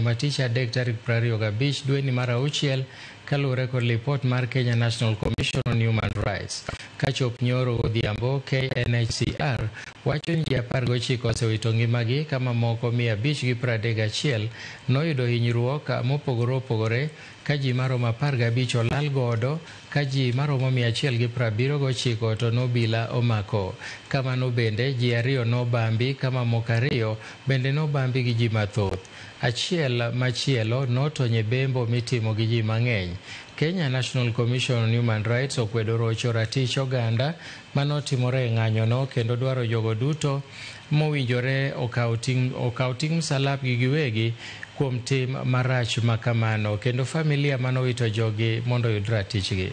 ma tich adek tarik 25 dweni mar auchiel kaluwore kod lipot mar Kenya National Commission on Human Rights. Kachop nyoro godhiambo, KNHCR wacho ni ji 19 osewito ngimagi ka mamoko 531 noyudo hinyruok mopogore opogore ka ji maromo 15 olal godo ka ji maromo 179 to nobila omako. Kamano bende ji 2 nobambi ka mamoko 2 bende nobambi gi ji mathoth. Achiel machielo notony e bembo mitimo gi ji mang'eny. Kenya National Commission on Human Rights okwedo rocho ratich oganda manotimore e ng'anyono kendo dwaro jogo duto mowinjore okaw ting' msalapgi giwegi kuom tim marach makamano kendo familia manowito jogi mondo oyud ratichgi.